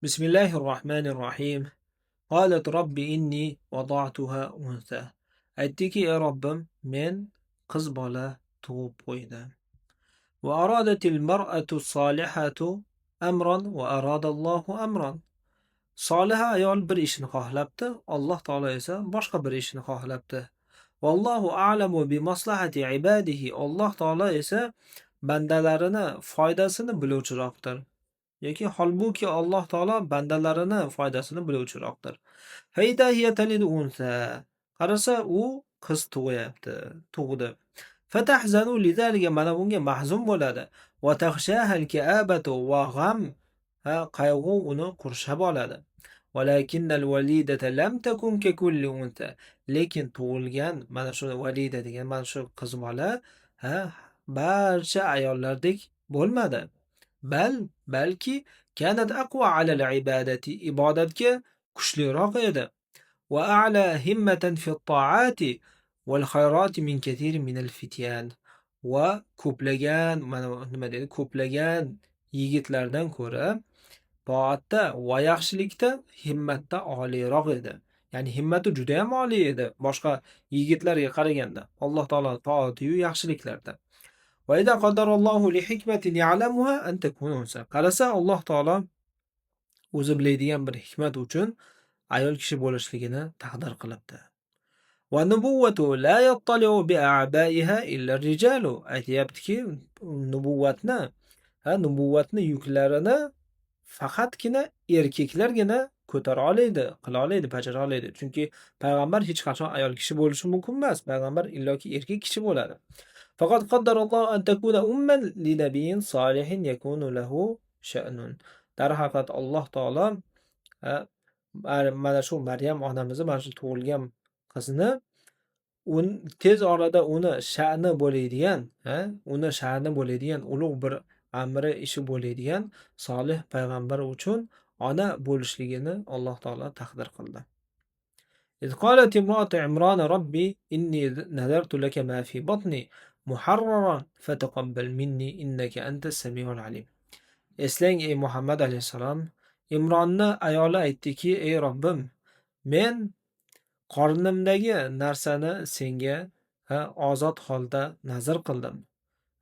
Bismillahir Rohmanir Rohim. Qalat robbi inni wada'tuha unsa. Aytdiki, ey Robbim, men qiz bola tug'ib qo'ydim. Va aradatil mar'atu solihatu amran va aradallohu amran. Soliha ayol bir ishni xohlabdi, Alloh taolo esa boshqa bir ishni xohlabdi. Vallohu a'lamu bi maslahati ibadihi. Alloh taolo esa bandalarini foydasini biluvchiroqdir. Yoki holbuki Alloh taolo bandalarini foydasini biluvchiroqdir. Fayda hiya talidu unsa. Qarasa, u qiz tug'yapti, tug'di. Fatahzanu lidhalika, mana bunga mahzun bo'ladi. Va taghshahal ka'abatu, va g'am, ha, qayg'u uni qurshab oladi. Valakinnal validata lam takun kakulli unsa. Lekin tug'ilgan mana shu valida degan mana shu qiz bola, ha, barcha ayollardek bo'lmadi. Bal, balki kanat aqwa alal ibadati, ibodatga kuchliroq edi. Va a'la himmatan fi ta'ati wal khayrati min kathirin min al fityan. Va ko'plagan, mana nima deydi, ko'plagan yigitlardan ko'ra toatda va yaxshilikda himmatda oliyroq edi. Ya'ni himmati juda ham oliy edi boshqa yigitlarga qaraganda. Alloh taolo toatiyu yaxshiliklarda. Va idza qaddarallohu li hikmatin ya'lamuha an takuna unsa. Qarasa, Alloh taolo o'zi biladigan bir hikmat uchun ayol kishi bo'lishligini taqdir qilibdi. Va nubuvvatu la yattali'u bi a'ba'iha illa ar-rijalu. Aytyaptiki, nubuvvatni, ha, nubuvvatni yuklarini faqatgina erkaklargina ko'tara oladi, qila oladi, bajara oladi. Chunki payg'ambar hech qachon ayol kishi bo'lishi mumkin emas. Payg'ambar illoki erkak kishi bo'ladi. Faqat qaddarallohu an takuna umman li nabiyyin solihin yakunu lahu sha'nun. Darhaqiqat Alloh taolo mana shu Maryam onamizni, mana shu tug'ilgan qizni tez orada uni sha'ni bo'ladigan, ha, uni sha'ni bo'ladigan, ulug' bir amri ishi bo'ladigan solih payg'ambar uchun ona bo'lishligini Alloh taolo taqdir qildi. إذ قالت امرأة عمران ربي إني نذرت لك ما في بطني محررا فتقبل مني إنك أنت السميع العليم. Eslang, ey Muhammad alayhissalom, Imronni ayoli aytdiki, ey Robbim, men qornimdagi narsani senga, ha, ozod holda nazr qildim.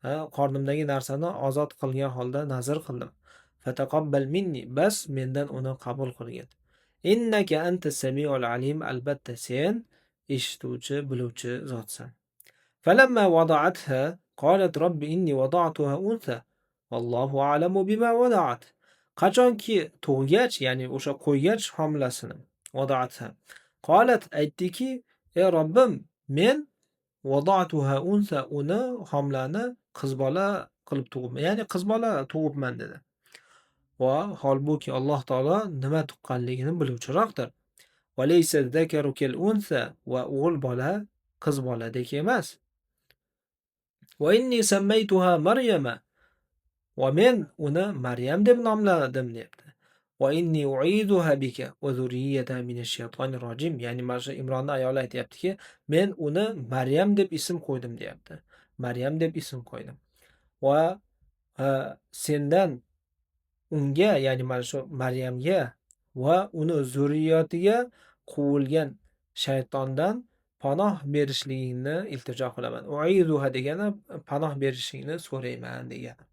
Ha, qornimdagi narsani ozod qilgan holda nazr qildim. Fataqabbal minni, bas mendan uni qabul qilgin. Innaka anta samiul alim, albatta sen eshituvchi, biluvchi zotsan. Falamma wada'atha qalat robbi inni wada'tuha untha vallohu a'lamu bima wada'at. Qachonki tug'gach, ya'ni o'sha qo'ygach homilasini, wada'atha. Qalat, aytdiki, ey Robbim, men wada'tuha untha, uni, homilani qiz bola qilib tug'ibman, ya'ni qiz bola tug'ibman dedi. Va holbuki Alloh taolo nima tuqqanligini biluvchiroqdir. Va laysa zakaru kal unsa, va o'g'il bola qiz boladek emas. Va inni sammaytuha Maryama, va men uni Maryam deb nomladim deyapti. Va inni u'iduha bika va zurriyyataha minash shaytonir rojim. Ya'ni mana shu Imronni ayoli aytyaptiki, men uni Maryam deb ism qo'ydim deyapti. Maryam deb ism qo'ydim. Va sendan unga, ya'ni mana shu Maryamga va uni zurriyotiga quvilgan shaytondan panoh berishligingni iltijo qilaman. U'iduha degani panoh berishingni so'rayman degani.